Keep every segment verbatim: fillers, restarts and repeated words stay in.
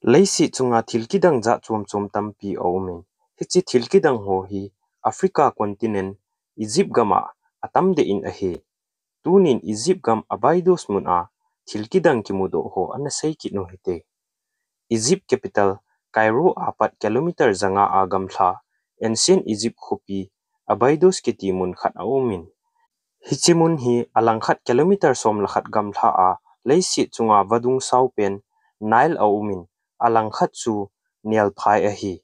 Leiset chunga thil kidang jat chom chom tampi aumin, hiche thil kidang ho hi Africa continent, Egypt gam a atam deh in ahi. Tunin Egypt gam Abydos mun a thil kidang kimudoh ho ana sei kit u hite. Egypt capital Cairo a pat kilometer janga a gamla, Ancient Egypt khopi Abydos kiti mun khat aumin, hiche mun hi alangkhat kilometer som le khat gamla a leiset chunga vadung saupen Nile aumin, alangkhat chu nelphai ahi.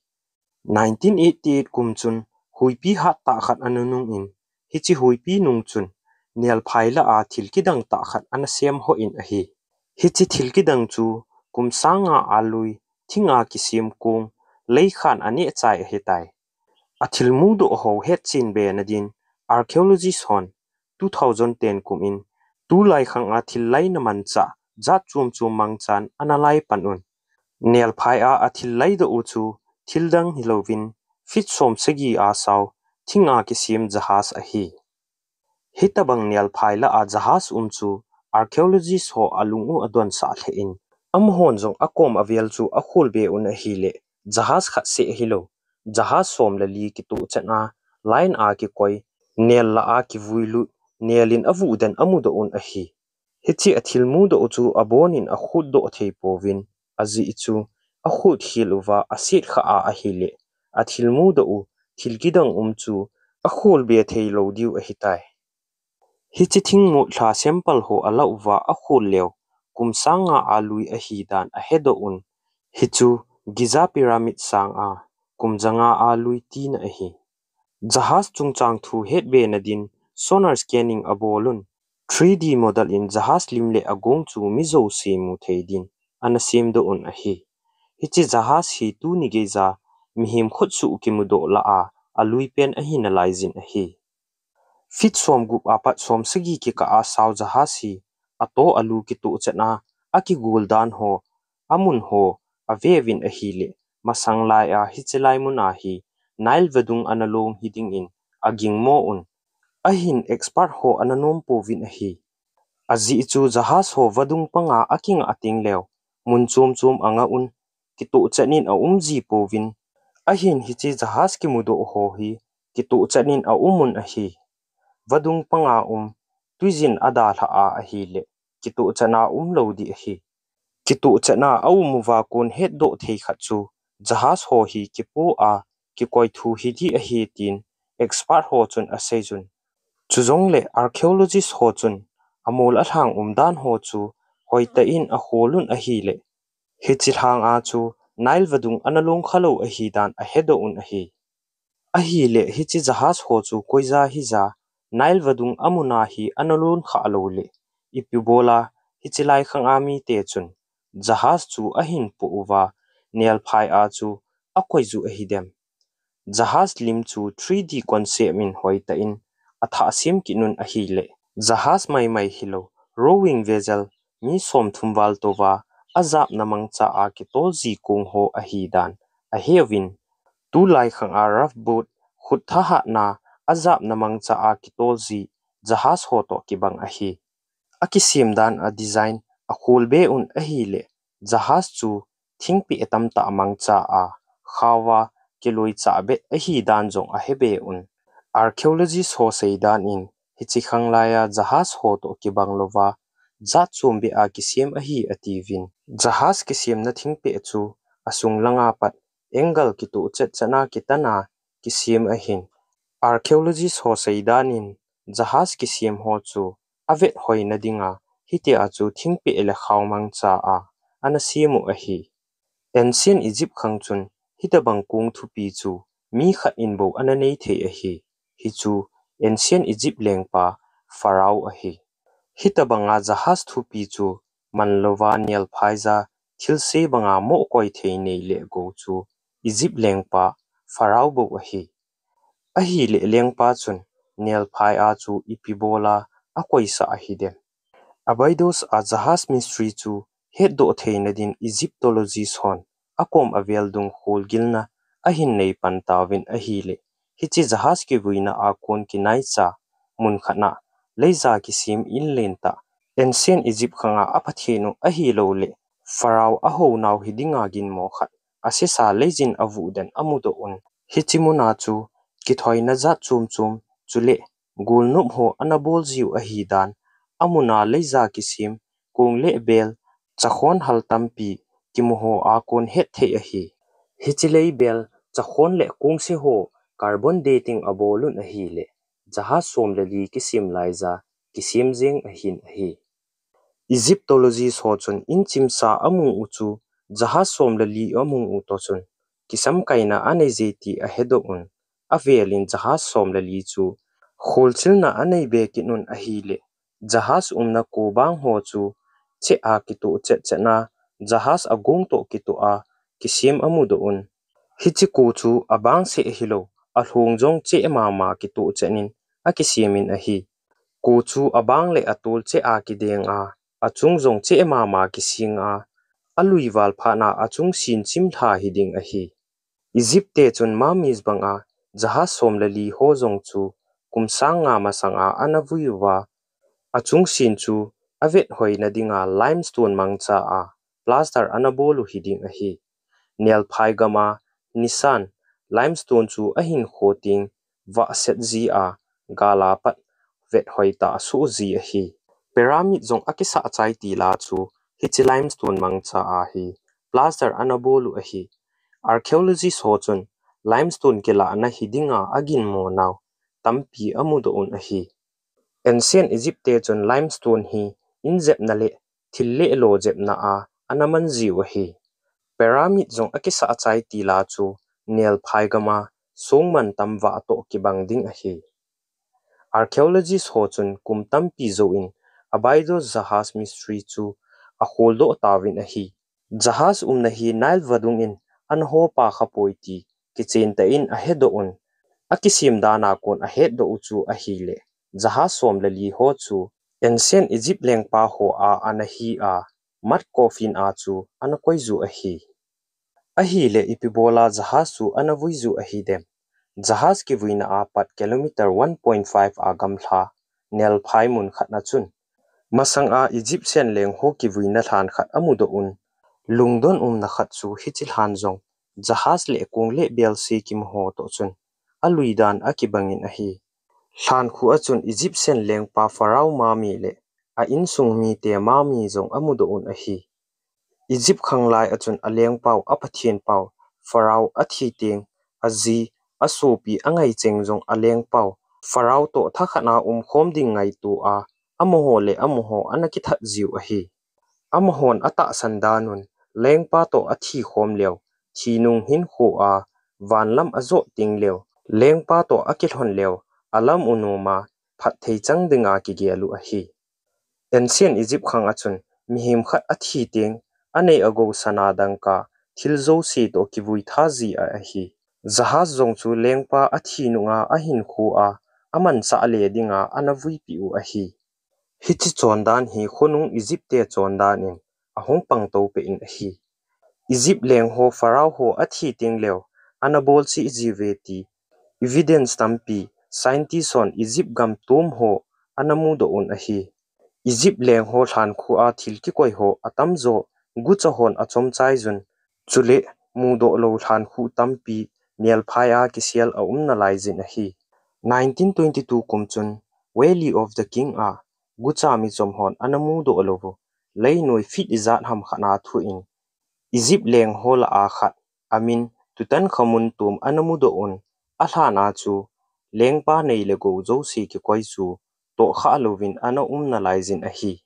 Nineteen eighty eight kum chun huipi hattah khat ana nungin, hiche huipi nung chun nelphai lah a thil kidang tah khat ana sem hoh in ahi. Hiche thil kidang chu kum sang nga a lui thinga kisem kong leikhan aneh chai ahitai. Athil mudoh ho hetchen be nadin archaeologist hon two thousand ten kumin tulai khang a thil laina manchah jat chom chom mangchan ana lai pan un. Nelphai a athil laidoh u chu thildang hilouvin feet som sagi a sao thinga kisem jahaz ahi. Hitabang nelphai lah a jahaz um chu archaeologist ho alung u adonsah lheh in, amahon jong akom avel chu akhol be un ahileh, jahaz khat seh hilou, jahaz som le li kitohchan a line a kikoi, nel lah a kivui lut, nel in avuh den amudoh un ahi. Hiche athil mudoh u chu abonin akhutdoh thei pouvin, ajeh chu akhut khel uva aset khah a ahileh, athil mudoh u thil kidang um chu akhol be thei lou diu ahitai. Hiche thingmut lha sample ho alah uva akhol leu, kum sang nga a lui ahi dan ahedoh un. Hichu Giza Pyramid sang a kum janga a lui tina ahi. Jahaz chungchang thu het be nadin sonar scanning abol un, three D model in jahaz lim le agong chu mi jouse mu thei din ana semdoh un ahi. Hiche jahaz hi tuni geija mihem khutsuh kimudoh lah a alui pen ahi nalai jin ahi. Feet som gup a pat som sagi kikah a sao jahaz hi ato alu kitohchan a akigol dan ho, amun ho ave uvin ahileh, masang lai a hiche lai mun a hi Nile vadung ana long hi dingin agingmo un. Ahin expert ho ana nom pouvin ahi. Ajeh chu jahaz ho vadung panga akingah teng leu, mun chom chom anga un, kitohchan in aum ji pouvin. Ahin hiche jahaz kimudoh ho hi kitohchan in aum un ahi. Vadung panga um, tuijin adalhah a ahileh, kitohchan a umlou ding ahi. Kitohchan a aum uva kon hetdoh thei khat chu, jahaz ho hi kipo a kikoi thu hi ding ahi tin expert ho chun asei un. Chujongleh archaeologist ho chun amol alhang umdan ho chu hoitah in akhol un ahileh, hiche lhang a chu Nile vadung ana long khalou ahi dan ahedoh un ahi. Ahileh hiche jahaz ho chu koija hija Nile vadung amun a hi ana long khalou leh, ipi bol a hiche lai khang a mite chun jahaz chu ahin po uva nelphai a chu akoi u ahidem. Jahaz lim chu three D concept in hoitah in athah sem kit un ahileh, jahaz maimai hilou, rowing vessel mi som thum val touva ajapna mangcha a kitol ji kong ho ahi dan ahe uvin, tulai khang a RAF boat, khut thahatna ajapna mangcha a kitol ji jahaz ho toh kibang ahi. Akisem dan a design akhol be un ahileh, jahaz chu thingpeh tamtah mangcha a, khao a kiloi chah bet ahi dan jong ahe be un. Archaeologist ho seidan in, hiche khang lai a jahaz ho toh kibang louva, jat chom beh a kisem ahi atiuvin. Jahaz kisemna thingpeh chu asung langa pat angle kitoh chet chet a kitan a kisem ahin. Archaeologist ho seidan in, jahaz kisem ho chu avet hoina dinga, hitia chu thingpeh le khao mangcha a ana sem u ahi. Ancient Egypt khang chun hitabang kong thupi chu mi khat in bou ana nei thei ahi. Hichu Ancient Egypt lengpa Pharaoh ahi. Hitabanga jahaz thupi chu manlouva nelphai ja thilse banga mohkoi thei nei le gou chu Egypt lengpa Pharaoh bou ahi. Ahileh lengpa chun nelphai a chu ipi bol a akoisah ahidem. Abydos a jahaz mystery chu hetdoh theina din Egyptologist hon akom avel dung kholgilna ahin nei pan tauvin ahileh, hiche jahaz kivuina a kon kinaicha mun khat a leija kisem in lentah, Ancient Egypt khanga aphathen u ahilouleh Pharaoh ahounau hidinga ginmo khat asesa leijin avuh den amudoh un. Hiche muna chu kithoina jat chom chom chule golnop ho ana bol jiu ahidan, amuna leija kisem kong le bel, chakhon hal tampi kimu hoa kon hetthei ahi. Hiche leibel, chakhon le kongse ho carbon dating abol un ahile, jahaz som le li kisem laija kisem jeng ahin ahi. Egyptologist ho chun inchimsa amu u chu jahaz som le li amu u toh chun kisamkaina anei je ti ahedoh un, avelin jahaz som le li chu kholchilna anei be kit un ahile, jahaz umna ko bang ho chu cheh a kitoh chet chet na, jahaz agong toh kitoh a kisem amudoh un. Hiche ko chu abang seh hilou, alhong jong cheh mama kitoh chet in akisem in ahi. Ko chu abang le atol cheh a kideng a, achung jong cheh mama kising a, alui val phat na achung sin chimlha hiding ahi. Egypt te chun mummies banga jahaz som le li ho jong chu kum sang nga masanga ana vui uva, achung sin chu avethoina dinga limestone mangcha a plaster ana bol u hiding ahi. Nelphai gama nisan limestone chu ahinkho teng vahset ji a, gal a pat vethoi tah asuh ji ahi. Pyramid jong akisah chai tila chu hiche limestone mangcha a hi plaster ana bol u ahi. Archaeologist ho chun limestone kilahna hidinga aginmo nau tampi amudoh un ahi. Ancient Egypt te chun limestone hi injepna le thil le lo jepna a ana man jiu ahi. Pyramid jong akisah chai tila chu nelphai gama songman tam vah toh kibang ding ahi. Archaeologist ho chun kum tampi jouvin Abydos jahaz mystery chu akholdoh tauvin ahi. Jahaz umna hi Nile vadung in ana hopa khapoi ti kichen tah in ahedoh un. Akisem dan a kon ahetdoh u chu ahile, jahaz som le li ho chu Ancient Egypt lengpa ho a ana hi a, mud coffin a chu ana koi ju ahi. Ahile ipi bola jahaz chu ana vui ju ahi dem? Jahaz kivuina a pat kilometer one point five a gamla nelphai mun khat na chun, masanga Egyptian leng ho kivuina lhan khat amudoh un. Lungdon umna khat chu hiche lhan jong jahaz le kong le bel se kimu ho toh chun alui dan akibang in ahi. Lhan khu a chun Egyptian lengpa Pharaoh mummy le a insung mite mummy jong amudoh un ahi. Egypt khanglai a chun alengpau, apathen pau, Pharaoh athi teng, aji, asopi, angaicheng jong alengpau, Pharaoh toh thakhat a umkhom ding ngaito a, amaho le amaho ana kithat jiu ahi. Amahon atahsan dan un, lengpa toh athikhom leu, thinung hinkho a, vanlam ajot teng leu, lengpa toh akilhon leu, alam u nom a, phatthei chang dinga kigel u ahi. Ancient Egypt khang a chun mihem khat athi teng, anei agou sana dangka, thil jouse toh kivui tha ji a ahi. Jahaz jong chu lengpa athi nunga ahinkho a, amanchah le dinga ana vuipeh u ahi. Hiche chondan hi khonung Egypt te chondan in ahung pangtou peh in ahi. Egypt leng ho Pharaoh ho athi teng leu, ana bol cheh jiuve ti evidence tampi scientist hon Egypt gam tom ho ana mudoh un ahi. Egypt leng ho lhan khu a thil kikoi ho atamjo gucha hon achom chai jun. Chule mudoh lou lhan khu tampi nelphai a kisel aum nalai jin ahi. Nineteen twenty-two kum chun Valley of the King a gucha michom hon ana mudoh lou u leinoi feet ijat ham khat a thuh in Egypt leng ho lah a khat amin Tutankhamun tomb ana mudoh un, alhan a chu lengpa nei le gou jouse kikoi chu tohkhah louvin ana um nalai jin ahi.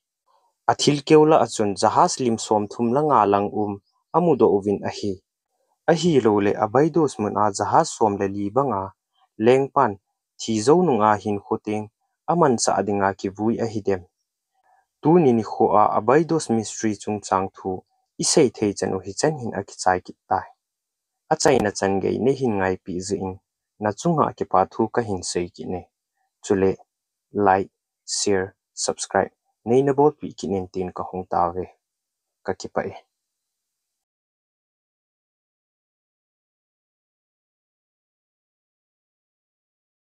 Athilkeu lah a chun jahaz lim somthum le nga lang um amudoh uvin ahi. Ahilouleh Abydos mun a jahaz som le li banga lengpan thi jou nunga hinkho teng amanchah dinga kivui ahi dem? Tuni nikho a Abydos mystery chungchang thu isei thei chan u hichan hin akichai kit tai. Achaina chan gei neihin ngaipeh jeh in nachunga kipa thu kahin sei kit e. Chule like, share, subscribe neina bolpeh kit in tin kahung tauve. Kakipah e.